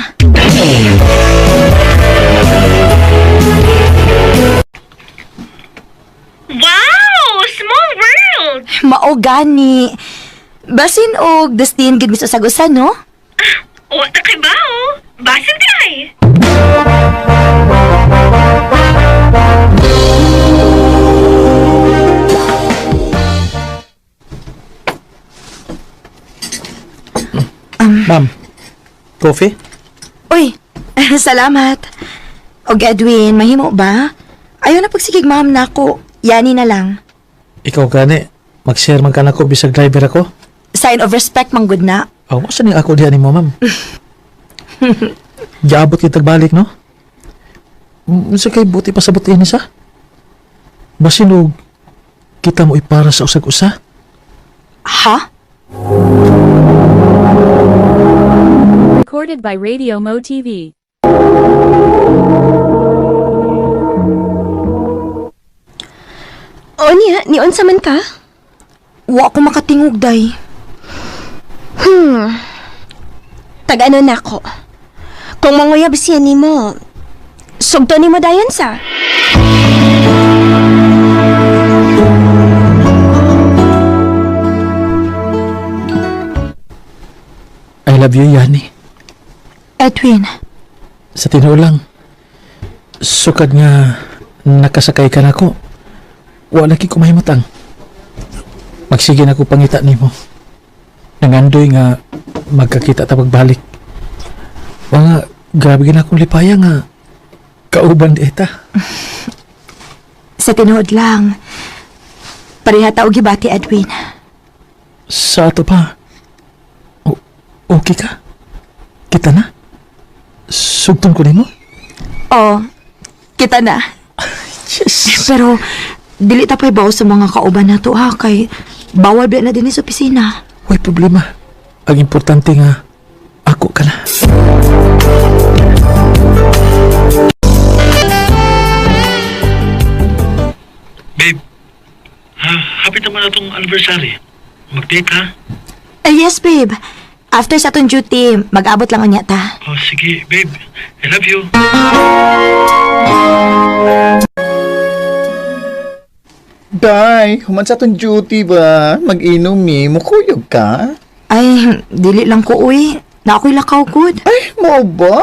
Wow! Small world! Mao gani. Basin og Dustin gid mis usag-usa, no? O, ta kay ba, oh? Basin di ay. Ma'am, coffee? Uy, salamat. Og Edwin, mahimo ba? Ayaw na pagsigig ma'am nako. Yani na lang. Ikaw gani, mag-share man ka nako bisag driver ako. Sign of respect man gud na. Oh, mo ning ako diha nimo, ma'am? Giabot kitag balik, no? Unsa kay buti pa sa buti ni sa? Basin og kita mo ipara sa usag-usa. Ha? Recorded by Radio Mo TV. O niya, ni unsa man ka? Wa ko makatingog day. Tag-ano na ako. Kung manguyab siya nimo, sugto nimo dayon sa. I love you, Yani. Edwin, Sa tinuod lang. Sukad nga nakasakay ka na ko. Wala ki kumahimutang. Magsige na ko pangita nimo. Nangandoy nga magkakita ta pagbalik. Wa nga grabe gid akong lipaya nga kauban di ta. Sa tinuod lang. Pareha ta og gibati, Edwin. Sa ato pa. Okay ka? Kita na? Sugton ko nimo? Oh, kita na. Yes. Pero dili ta pa'y bawo sa mga kauban nato ha kay bawal ba na dinhi sa opisina. Way problema. Ang importante nga ako ka na. Babe, ha, happy naman na itong anniversary. Mag-date ha? Ay, yes, babe. After sa atong duty, mag-abot lang unya ta. Oh, sige, babe. I love you. Day, human sa atong duty ba? Mag-inom eh. Mukuyog ka? Ay, dili lang ko uy. Na ako'y lakaw good. Ay, mao ba?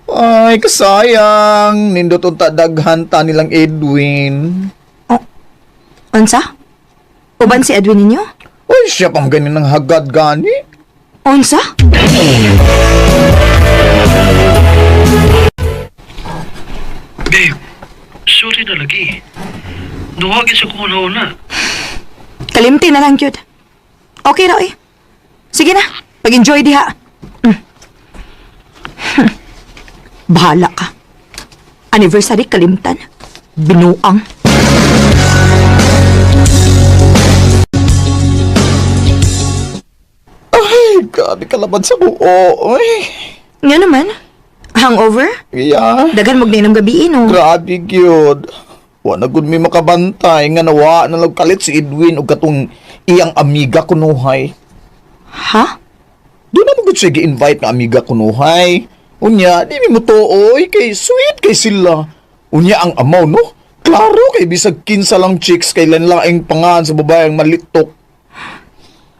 Ay, kasayang. Nindot unta daghan ta nilang Edwin. Unsa? Uban si Edwin ninyo? Uy, siya pang ganyan ng hagad gani. Unsa? Babe, sorry na lagi. Nuhagin sa kung una. Kalimti na lang gyud. Okay ra eh. Sige na, pag-enjoy diha. Mm. Bahala ka. Anniversary kalimtan. Binuang. Ay, grabe kalaban sa buo. Ay, Nga naman. Hangover? yeah. Daghan mo gninom gabi no. Grabe gyud. Wa na gud mi makabantay nga nawa na lang kalit si Edwin og katong iyang amiga kunuhay. Ha? Doon na mo gud siya gi-invite nga amiga kunuhay. Unya, di mi motuoy kay sweet kay sila. Unya ang amaw no? Klaro kay bisag kinsa lang chicks kay laing pangan sa babaeng malitok.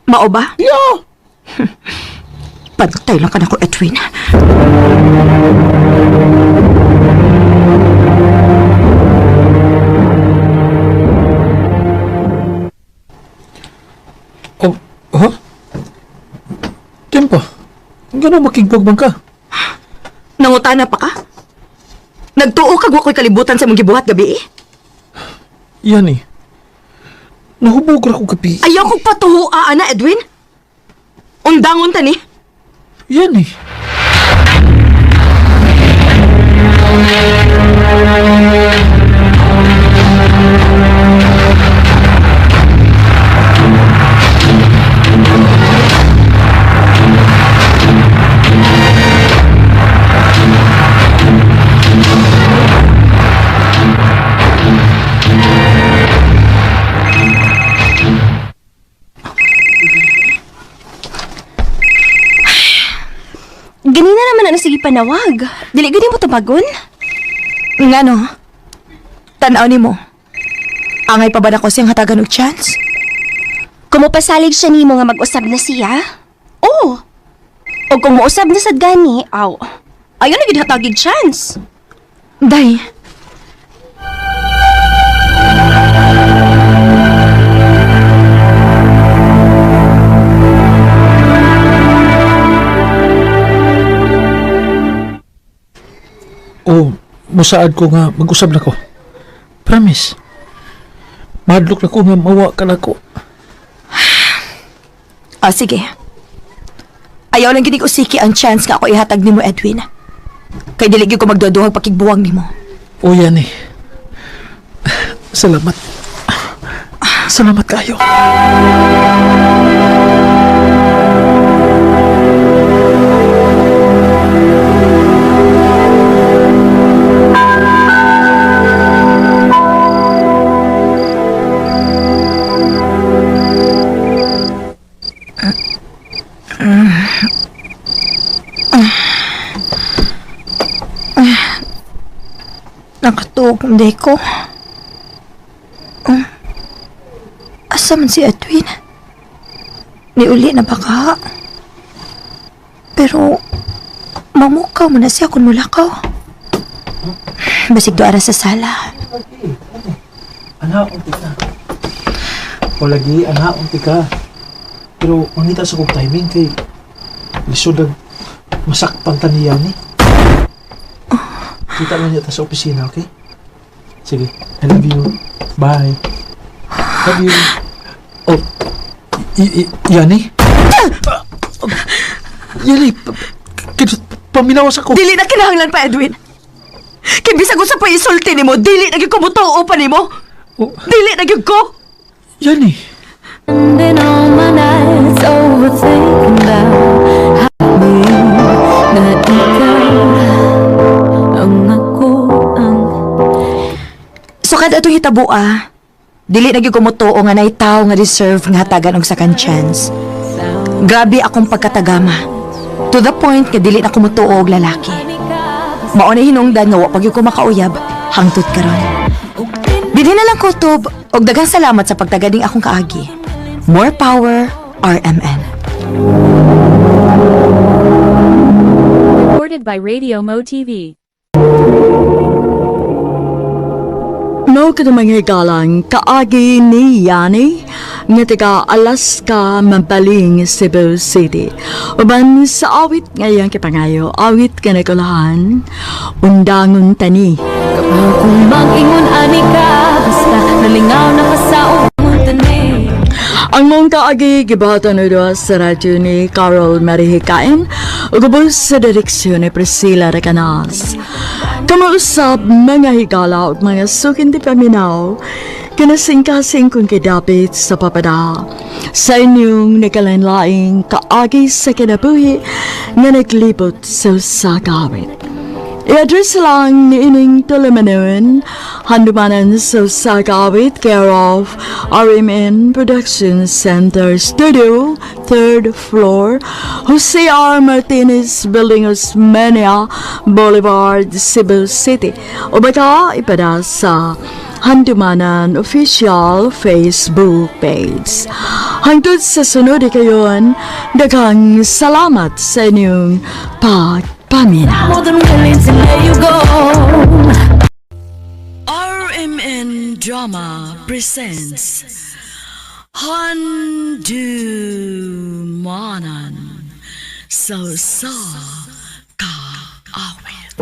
Mao ba? Yeah. Pantay lang ka na ko, Edwin. Oh, ha? Tempo. Gano'n makigbog man ka? Nangutana pa ka? Nagtuo kag wa ko'y kalibutan sa mong gibuhat gabi eh. Yan eh. Nahubog ra ko gabi. Ayaw kong patuho ana, Edwin. Undangon ta ni. Yan eh. Ganina naman na sige panawag. Dili gani mo tubagon? Ngano? Tan-aw nimo. Angay pa ba nako siyang hatagan og chance? Kung mopasalig siya nimo nga mag-usab na siya? Oo. O kung mousab na sad gani, aw. Ayaw na gid hatagig chance. Day. Oh, musaad ko nga mag-usab na ko. Promise. Mahadlok na ko nga mawa ka na ko. Ah, sige. Ayaw lang gid usiki ang chance nga ako ihatag nimo, Edwin. Kay dili gyud ko magduhaduhag pakigbuwang nimo. O yan eh. Salamat. Salamat kayo. Nakatuog ang day ko. Asa man si Edwin? Niuli na ba ka? Pero, mamukaw mo na siya kung mulakaw. Basig doara sa sala. Anak, unti ka. O lagi, anak, unti ka. Pero mangita sa kong timing kay lisod ang masakpan ta niya ni. Kita lang niya ta sa opisina, okay? Sige, I love you. Bye. Love you. Oh, Yani? Yani, paminawas ako. Dili na kinahanglan pa, Edwin. Kay bisag unsa pa isulti nimo, dili na gyud ko mutuo pa nimo. Oh. Dili na gyud ko. Yani. Spending all my nights overthinking about me na ikaw ang ako ang So kada atong hitaboa, dili na gyud ko mutuo nga nay tawo nga deserve nga hatagan og second chance. Grabe akong pagkatagama. To the point nga dili na ko mutuo og lalaki. Mao na hinungdan nga wa pa gyud ko makauyab hangtod karon. Dinhi na lang kutob og daghang salamat sa pagtagading akong kaagi. More power, RMN. Recorded by Radio Mo TV. Mao ka mga higalang kaagi ni Yani nga taga Alaska, Mambaling, Cebu City. Uban sa awit ngayang kipangayo, awit ka nagulahan, undangon tani. Kapag kung mag-ingon ani ka, basta nalingaw na ka sa ubang tani. Ang mong kaagi gibahatan na sa radyo ni Carol Marihikain ug ubos sa direksyon ni Priscilla Recanas. Kamausap mga higala ug mga sukin di paminaw, kinasingkasing kung kidapit sa papada. Sa inyong nagkalanlaing kaagi sa kinabuhi nga naglibot sa usa ka awit. I-address lang ni ining tulumanon, handumanan sa Sagawit, care of RMN Production Center Studio, 3rd floor, Jose R. Martinez Building, Osmeña Boulevard, Cebu City. O baka ipada sa Handumanan official Facebook page. Hangtod sa sunod kayon, daghang salamat sa inyong pagpaminaw. More than willing to let you go. RMN Drama presents Handumanan sa sa kaawit.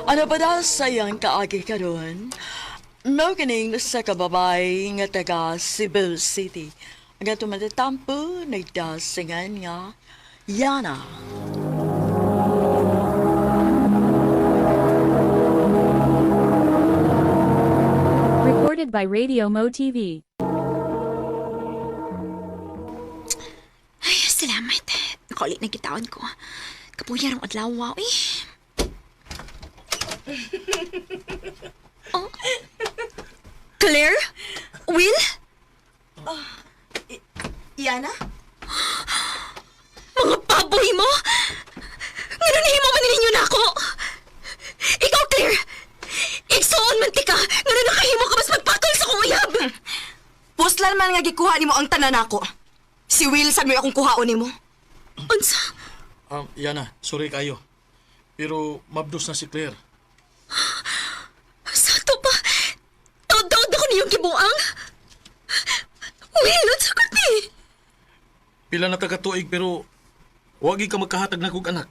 Ano ba daw sayang kaagi karon? Mao kining usa ka babay nga taga Cebu City. Ang atong matatampo nagdasingan nga Yana. Recorded by Radio Mo TV. Ay, salamat. Nakaulit na gitaon ko. Kapuya rong adlaw, wow, eh. Oh. Claire? Will? Yana? Mga baboy mo! Ngayon mo man ninyo na ako! Ikaw, Claire! Igsuon man ti ka! Ngayon nakahimo ka mas magpakol sa kong uyab! Puslan man nga gikuha nimo ang tanan nako. Si Will sad mo akong kuhaon nimo. Unsa? Yana, sorry kayo. Pero mabdos na si Claire. Sa to pa? Taod-taod ako niyong gibuang? Will, unsa ko ti? Pila na taga tuig pero wagi ka magkahatag na kog anak.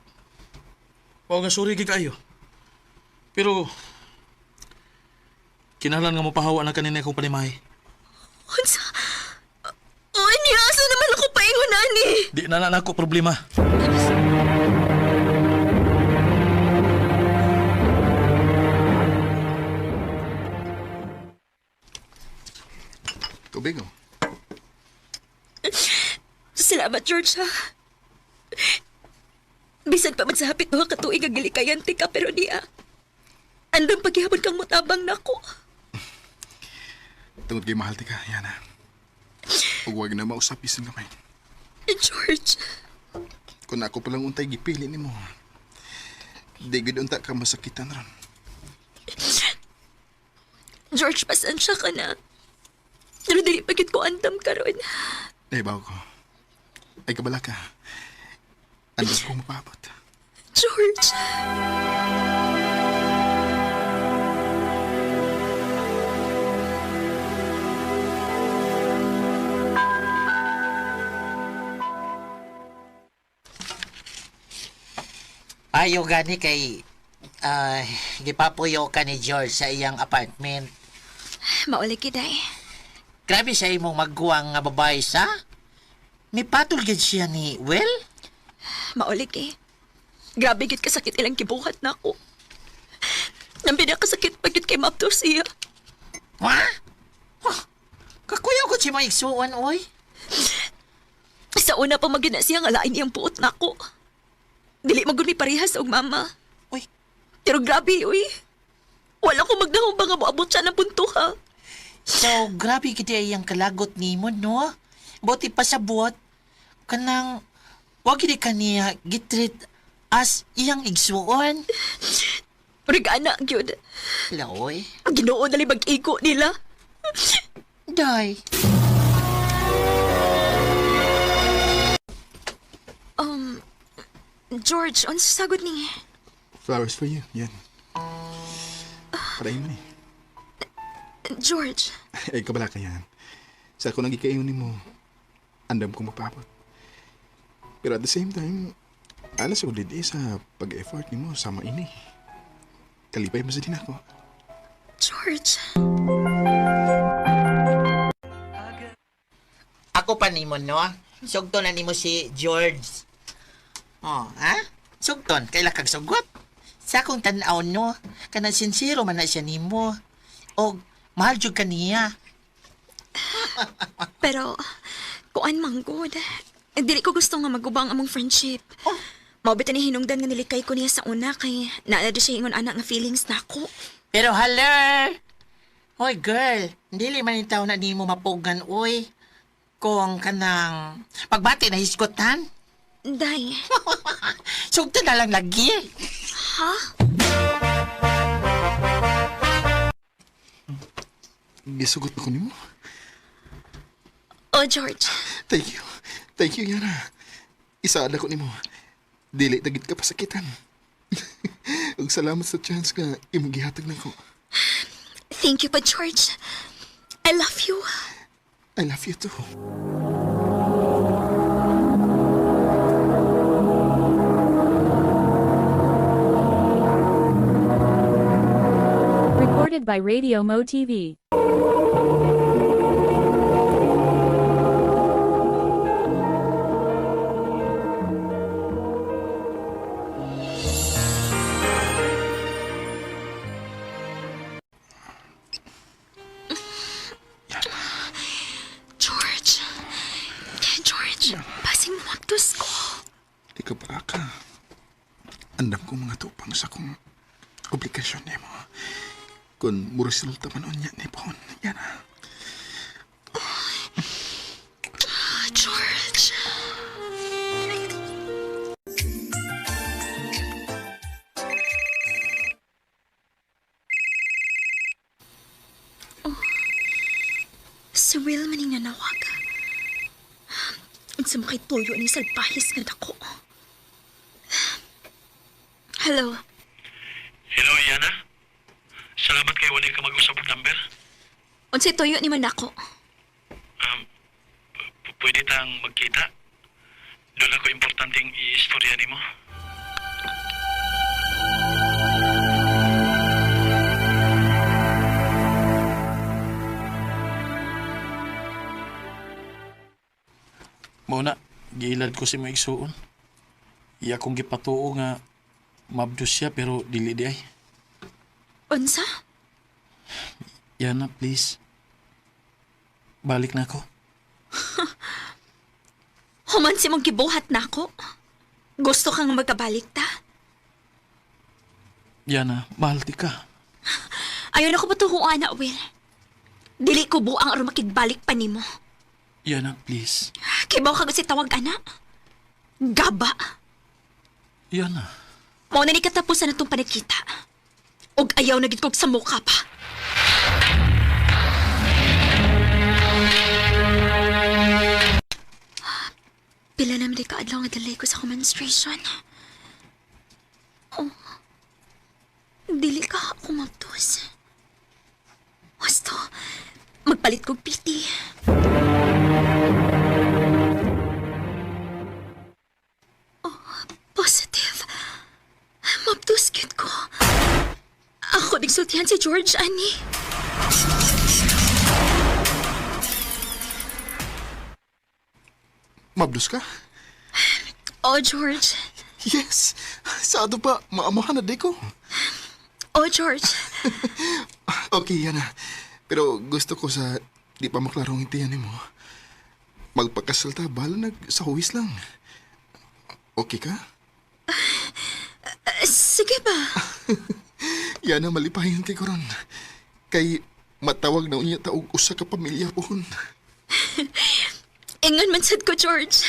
Mao nga sorry gid kayo. Pero kinahanglan nga mopahawa na kanina akong panimahi. Unsa? O, niya, asa naman ako paingon ani? Di na na nako problema. Tubig oh. Salamat, George, ha? Bisan pa man sa hapit duha ka tuig ang gilikayan ti ka, pero niya. Andang paghihapon kang mutabang nako. Tungod kay mahal ti ka, Yana. Ug wag na mausap bisan gamay. George, Kung ako palang untay gipili nimo. Di gid unta ka masakitan ron. George, pasensya ka na. Pero dili pa gid ko andam karon. Eh, bawo ko. Ay kabala ka. Andam kong mapaabot. George! Ayo gani kay ah, gipapuyo ka ni George sa iyang apartment. Mauli kiday. Grabe sa imong magguwang nga babae sa. Mipatol gid siya ni Will? Mauli kay. Grabe gid kasakit ilang gibuhat na ako. Nambi na kasakit pagit kay Mapto siya. Wa? Wah, kakuyaw ko si maigsuon, oy. Sa una pa magina siya nga lain iyang buot nako. Dili magud mi parehas og mama. Uy. Pero grabe, uy. Wala ko magdahong ba nga moabot siya ng punto, ha? So, grabe kita iyang kalagot nimo, no? Buti pa sa buot, kanang, wag gid ka niya gitreat as iyang igsuon. Murag ana, gyud. Laoy. Ang Ginoo nali mag-igo nila. Day. Um, George, unsa sagot ni? Flowers for you. Yan. Padayon man eh. George, Ay kabala ka yan. Sa ako nagikayon nimo, andam kong mapaabot. Pero at the same time, alas ulit eh sa pag-effort nimo sa maini. Kalipay mo sa din ako. George. Ako pa nimo, no? Sugton na nimo si George. Oh, ha? Sugton, kaila kag sugot. Sa akong tan-aw, no? Kanang sinsero man na siya nimo. Og mahal jud ka niya. Pero, kuan man gud. Dili ko gusto nga magubang among friendship. Oh. Mao bitaw ni hinungdan nga nilikay ko niya sa una kay naa di siya ingon ana nga feelings nako. Pero haler! Hoy girl, dili man itaw na nimo mapugan uy. Kung kanang pagbati na hisgotan, Day, sugton na lang lagi. ha? Gisugot ako nimo. Oh, George. Thank you. Thank you, Yana. Isaad ako nimo. Dili tagit ka pasakitan. Ug salamat sa chance nga imong gihatag nako. Thank you pa, George. I love you. I love you too. Recorded by Radio Mo TV. George. George, basing maptos ko. Ikaw pa ka. Andam ko mga tupang sa kong obligasyon nimo. Kung muresulta man unya ni Pon. Yana. Ah, George. Oh. Si Will maning nanawag. Unsa mo kay tuyo ni salbahis nga dako. Hello. Hello, Yana. Salamat kay wala ka mag-usap og number. Unsay tuyo ni man nako? Pwede tang magkita. Doon ako importanteng iistorya nimo. Mao na, giilad ko si maigsuon. Iya kong gipatuo nga mabdos siya pero dili di ay. Unsa? Yana, please. Balik na ako. Human si mong gibuhat nako. Gusto kang magkabalik ta? Yana, mahal ti ka. Ayaw na ko patuhuan na, Will. Dili ko buang aron makigbalik pa nimo. Yana, please. Kibaw ka si tawag ana. Gaba. Yana. Mao na ni katapusan na itong panagkita. Og ayaw na gid kog sa mukha pa. Pila Pila naman di kaadlaw nga delay ko sa akong menstruation. Oh, dili ka ako mabdos. Wasto, magpalit kog PT. Oh, positive. Mabdos gyud ko. Ako nagsultihan si George, ani. Mabdos ka? Oh, George. Yes. Sa ato pa, maamahan na di ko. Oh, George. Okay, yan na. Pero gusto ko sa di pa maklarong intiyan nimo. Magpakasal ta, bahala nag sa huwis lang. Okay ka? Sige ba? Yan na malipahin kay ko ron. Kay matawag na unya ta og usa ka pamilya pohon. Ingon man sad ko, George.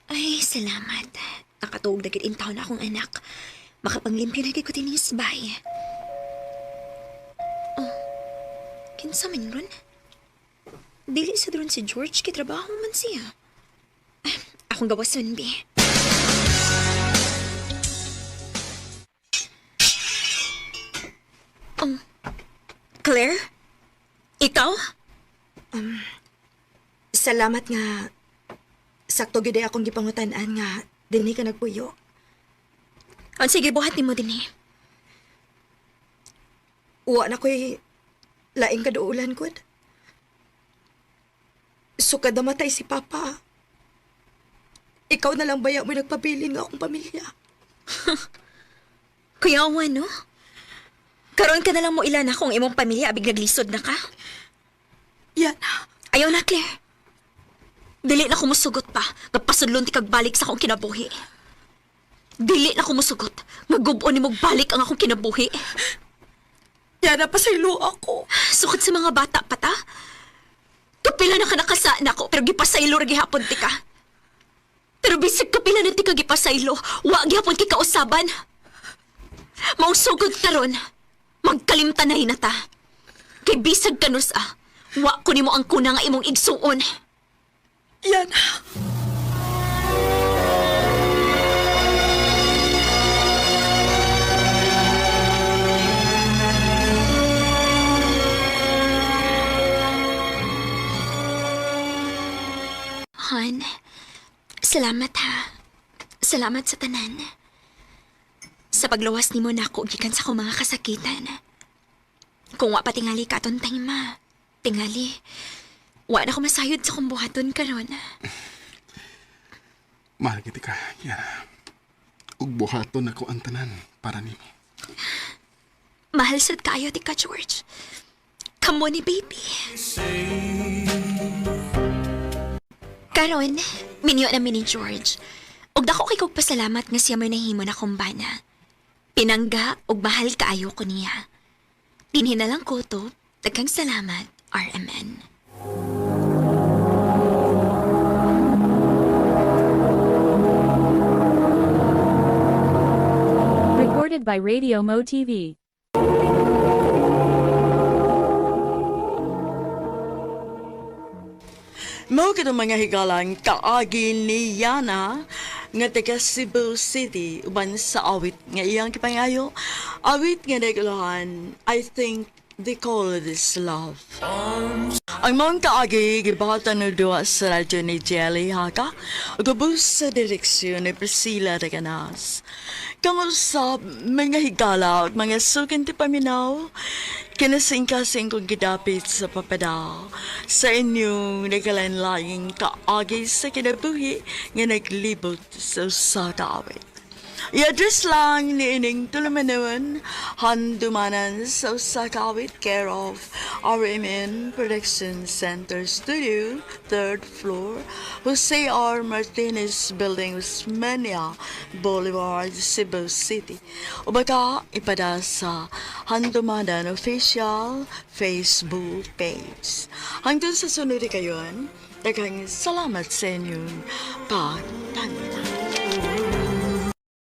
Ay, salamat. Nakatuog na gid in town akong anak. Makapanglimpyo na gid ko tinis, bay. Oh, kinsa man ron? Dili sa ron si George, kay trabaho man siya. Ah, akong gawason, bi. Oh, Claire? Ikaw? Salamat nga sakto gid ay akong gipangutan-an nga dinhi ka nagpuyo. Ang sige, buhat nimo din eh. Uwa na ko'y laing kaduulan gud. Sukad namatay si Papa. Ikaw na lang baya mo nagpabilin nga akong pamilya. Kuyawa, no? Karon ka na lang mo ilan akong imong pamilya abig naglisod na ka. Yan. Ayaw na, Claire. Dili na kumusugot pa. Nga pasudlon ti kag balik sa akong kinabuhi. Dili na kumusugot. Nga gub-on nimo balik ang akong kinabuhi. Yana, pasaylo ako. Sukad sa mga bata pa ta. Kapila na ka nakasa na ako, pero gipasaylo ra gihapon ti ka. Pero bisag kapila na ti ka gipasaylo, wa gihapon ki kausaban. Mausugod karon, magkalimtanay na ta. Kay bisag kanus ah, wa ko nimo ang kuna nga imong igsuon. Yan. Han, salamat ha. Salamat sa tanan. Sa paglawas nimo nako gikan sa akong mga kasakitan. Kung wa pa tingali ka aton time ma. Tingali. Wa na ko masayod sa akong buhaton karon. Mahal kita ka, Yana. Ug buhaton ako ang tanan para nimo. Mahal sad kaayo ti ka, George. Kamo ni baby. Karon, minyo na mi ni George. Ug dako kay kog pasalamat nga siya may nahimo na akong bana. Pinangga ug mahal kaayo ko niya. Dinhi na lang ko to. Daghang salamat, RMN. Recorded by Radio Mo TV. Mao kadtong mga higalang kaagi ni Yana nga taga Cebu City uban sa awit nga iyang gipangayo. Awit nga naguluhan, I Think They Call This Love. Ang maong kaagi gibahatan og duha sa radyo ni Jelly Haka ug ubos sa direksyon ni Priscilla Reganas. Kamo sa mga higala ug mga suking ti paminaw, kinasingkasing kong gidapit sa papada sa inyong nagkalain-laing kaagi sa kinabuhi nga naglibot sa usa ka awit. I-address lang ni ining tulumanon, handumanan sa usa ka awit, care of RMN Production Center Studio, 3rd floor, Jose R. Martinez Building, Osmeña, Boulevard, Cebu City. O baka ipada sa Handumanan Official Facebook page. Hangtod sa sunod kayon, daghang salamat sa inyong pagpaminaw.